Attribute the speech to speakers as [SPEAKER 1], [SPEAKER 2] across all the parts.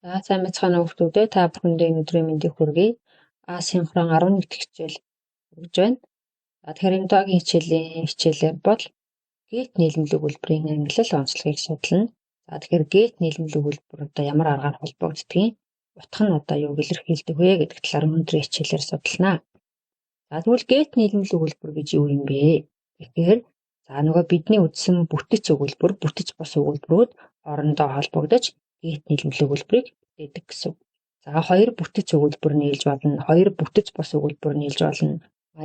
[SPEAKER 1] За, сайн байцгаана уу хүмүүстээ, та бүхэндээ энэ өдрийн мэндийг хүргэе. Асинхрон 11 дахь хичээл хүргэж байна. За, тэгэхээр энэ удаагийн хичээлийн хичээлээр бол гээд нийлмэл өгүүлбэрийн ангилал онцлогийг судална. За, тэгэхээр гээд нийлмэл өгүүлбэр одоо ямар аргаар холбогддгийг, утга нь одоо юуг илэрхийлдэг вэ гэдэг талаар өнөөдрийн хичээлээр судална. За, тэгвэл гээд нийлмэл өгүүлбэр гэж юу юм бэ? Тэгэхээр за нөгөө бидний үзсэн бүтэц өгүүлбэр, бүтэц бус өгүүлбэрүүд хоорондоо холбогдож гээд нийлмэл өгүүлбэрийг бүтээдэг гэсэн. За, хоёр бүтэц өгүүлбэр нийлж болно, хоёр бүтэц бус өгүүлбэр нийлж болно.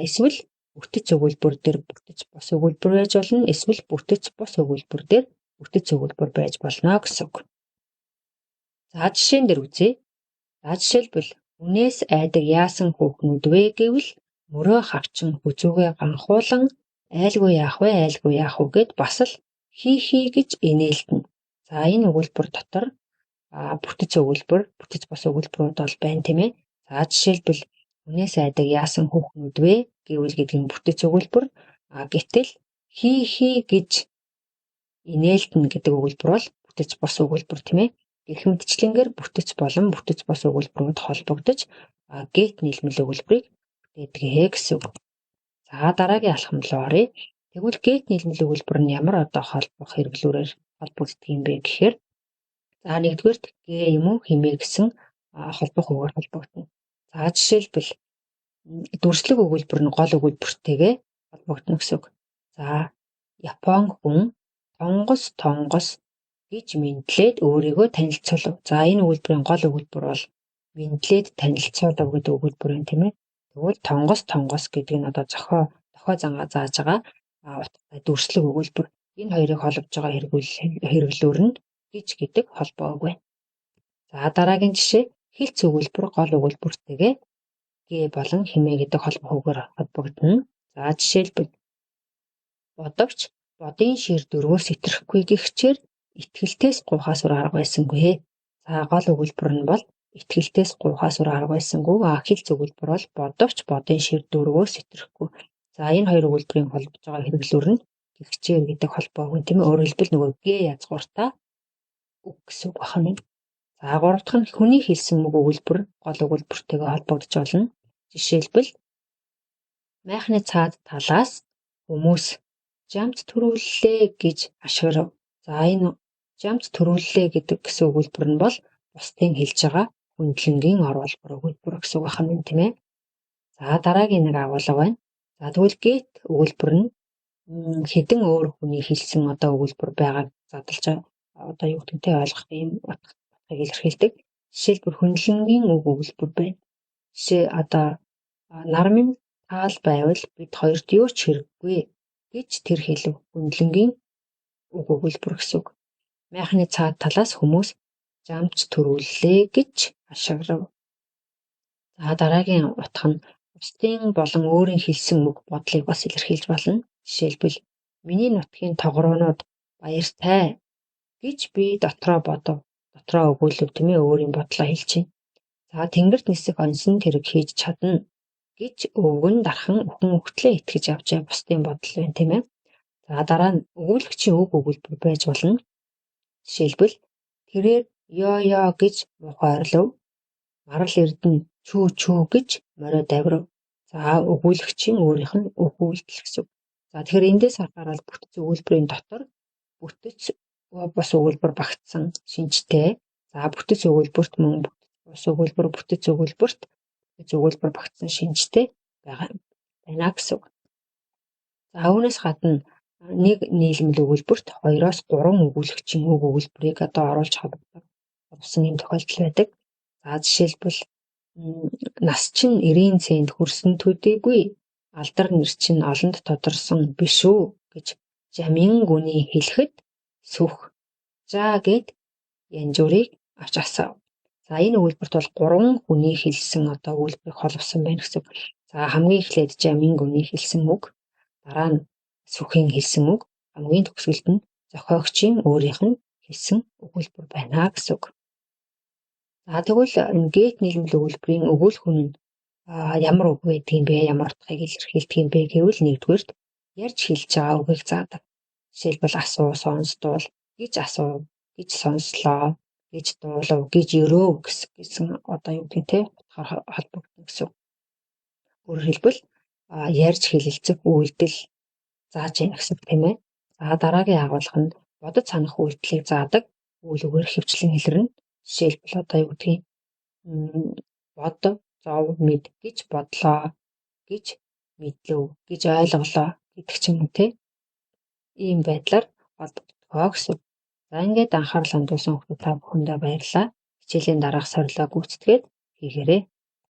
[SPEAKER 1] Эсвэл бүтэц өгүүлбэр дээр бүтэц бус өгүүлбэр байж болно, эсвэл бүтэц бус өгүүлбэр дээр бүтэц өгүүлбэр байж болно гэсэн үг. За, жишээн дээр үзье. За, жишээлбэл, хүнээс айдаг яасан хүүхнүүд вэ гэвэл мөрөө хавчин хүзүүгээ ганхуулан айлгүй яах вэ, айлгүй яах вэ гээд бас л хи хи гэж инээлдэнэ. За, энэ өгүүлбэр дотор бүтэц өгүүлбэр, бүтэц бус өгүүлбэрүүд бол байна, тийм ээ. За, жишээлбэл, хүнээс айдаг яасан хүүхнүүд вэ гэвэл гэдэг нь бүтэц өгүүлбэр. Гэтэл хи хи гэж инээлдэнэ гэдэг өгүүлбэр бол бүтэц бус өгүүлбэр, тийм ээ. Гэх мэтчилэнгээр бүтэц болон бүтэц бус өгүүлбэрүүд холбогдож гээд нийлмэл өгүүлбэрийг бүтээдэг гэсэн үг. За, дараагийн алхам руу оръё. Тэгвэл гээд нийлмэл өгүүлбэр нь ямар одоо холбох хэрэглүүрээр холбогддог юм бэ гэхээр, за, нэгдүгээрт гээ юм уу хэмээ гэсэн холбох үгээр холбогдоно. За, жишээлбэл, дүрслэг өгүүлбэр нь гол өгүүлбэртэйгээ холбогдоно гэсэн үг. За, Япон хүн тонгос тонгос гэж мэндлээд өөрийгөө танилцуулав. За, энэ өгүүлбэрийн гол өгүүлбэр бол мэндлээд танилцуулав гэдэг өгүүлбэр байна, тийм ээ. Тэгвэл тонгос тонгос гэдэг нь одоо зохио дохио зангаа зааж байгаа утгатай дүрслэг өгүүлбэр. Энэ хоёрыг холбож байгаа хэрэглүүр нь гэж гэдэг холбоо үг байна. За, дараагийн жишээ, хэлц өгүүлбэр гол өгүүлбэртэйгээ гээ болон хэмээ гэдэг холбох үгээр холбогдоно. За, жишээлбэл, бодовч бодын шир дөрвөөс итерхгүй гэгчээр итгэлтээс гуйхаас өөр арга байсангүй. За, гол өгүүлбэр нь бол итгэлтээс гуйхаас өөр арга байсангүй. Хэлц өгүүлбэр бол бодовч бодын шир дөрвөөс итерхгүй. За, энэ хоёр өгүүлбэрийн холбож байгаа хэрэглүүр нь гэгчээр гэдэг холбоо үг, тийм ээ. Өөрөөр хэлбэл, нөгөө гээ язгууртай үг гэсэн үг байна. За, гурав дахь нь хүний хэлсэн үг өгүүлбэр гол өгүүлбэртэйгээ холбогдож болно. Жишээлбэл, майхны цаад талаас хүмүүс жамц түрүүллээ гэж ашиграв. За, энэ жамц түрүүллээ гэдэг гэсэн өгүүлбэр нь бол бусдын хэлж байгаа хүндлэнгийн оруулбар өгүүлбэр гэсэн үг байна, тийм ээ. За, дараагийн нэг агуулга байна. За, тэгвэл гээд өгүүлбэр нь хэдэн өөр хүний хэлсэн одоо өгүүлбэр байгааг задлж одоо юу гэдэг те ойлгох ийм утгыг илэрхийлдэг. Жишээлбэл, хүндлэнгийн үг өгүүлбэр байна. Жишээ, одоо нар минь таал байвал бид хоёрт юу ч хэрэггүй гэж тэр хэлэв. Хүндлэнгийн үг өгүүлбэр гэсэн үг. Майхны цаад талаас хүмүүс жамц түрүүллээ гэж ашиграв. За, дараагийн утга нь бусдын болон өөрийн хэлсэн үг бодлыг бас илэрхийлж болно. Жишээлбэл, миний нутгийн тогроонууд баяртай гэж би дотроо бодов. Дотроо өгүүлэв, тийм ээ, өөрийн бодлоо хэлж байна. За, тэнгэрт нисэх оньсон тэрэг хийж чадна гэж өвгөн дархан үхэн үхтлээ итгэж авчээ. Бусдын бодол байна, тийм ээ. За, дараа нь өгүүлэгчийн үг өгүүлбэр байж болно. Жишээлбэл, тэрээр ёо ёо гэж муухай орилов. Марал эрдэнэ чүү чүү гэж морио давирав. За, өгүүлэгчийн өөрийнх нь үг үйлдэл гэсэн үг. За, тэгэхээр эндээс харахаар бол бүтэц өгүүлбэрийн дотор бүтэц бус өгүүлбэр багтсан шинжтэй. За, бүтэц өгүүлбэрт мөн бүтэц бус өгүүлбэр, бүтэц өгүүлбэрт бүтэц өгүүлбэр багтсан шинжтэй байгаа байна гэсэн үг. За, үүнээс гадна нэг нийлмэл өгүүлбэрт 2-оос 3 өгүүлэгчийн үг өгүүлбэрийг одоо оруулж холбогдох болсон ийм тохиолдол байдаг. За, жишээлбэл, нас чинь 90 цент хүрсэн төдийгүй алдар нэр чинь олонд тодорсон биш үү гэж Жамин гүний хэлэхэд сүх жаа гээд янжуурыг авч асаав. За, энэ өгүүлбэрт бол гурван хүний хэлсэн одоо өгүүлбэрийг холбосон байна гэсэн үг. За, хамгийн эхлээд Жамин гүний хэлсэн үг, дараа нь сүхийн хэлсэн үг, хамгийн төгсгөлд нь зохиогчийн өөрийнх нь хэлсэн өгүүлбэр байна гэсэн үг. За, тэгвэл энэ гээд нийлмэл өгүүлбэрийн өгүүлэх үн нь ямар үг байдаг юм бэ? Ямар утгыг илэрхийлдэг юм бэ гэвэл нэгдүгээрт ярьж хэлж байгаа үгийг заадаг. Жишээлбэл, асуу, сонстуул, гэж асуу, гэж сонслоо. гэж дуулав, гэж өрөөв гэсэн одоо юу гэдгийг те утгаар холбогдно гэсэн. Өөрөөр хэлбэл, ярьж хэлэлцэх үйлдэл зааж яах гэсэн, тийм ээ. За, дараагийн агуулга нь бодож санах үйлдэлийг заадаг үйл үгээр ихэвчлэн илэрнэ. Жишээлбэл, одоо юу гэдгийг бод, зов, мэд, гэж бодлоо, гэж мэдлэв, гэж ойлголоо гэдэг ч юм уу, те. Ийм байдлаар холбогддог гэсэн. За, ингээд анхаарал хандуулсан хүмүүс та бүхэндээ баярлалаа. Хичээлийн дараах сорилоо гүйцэтгээд хийгээрэй.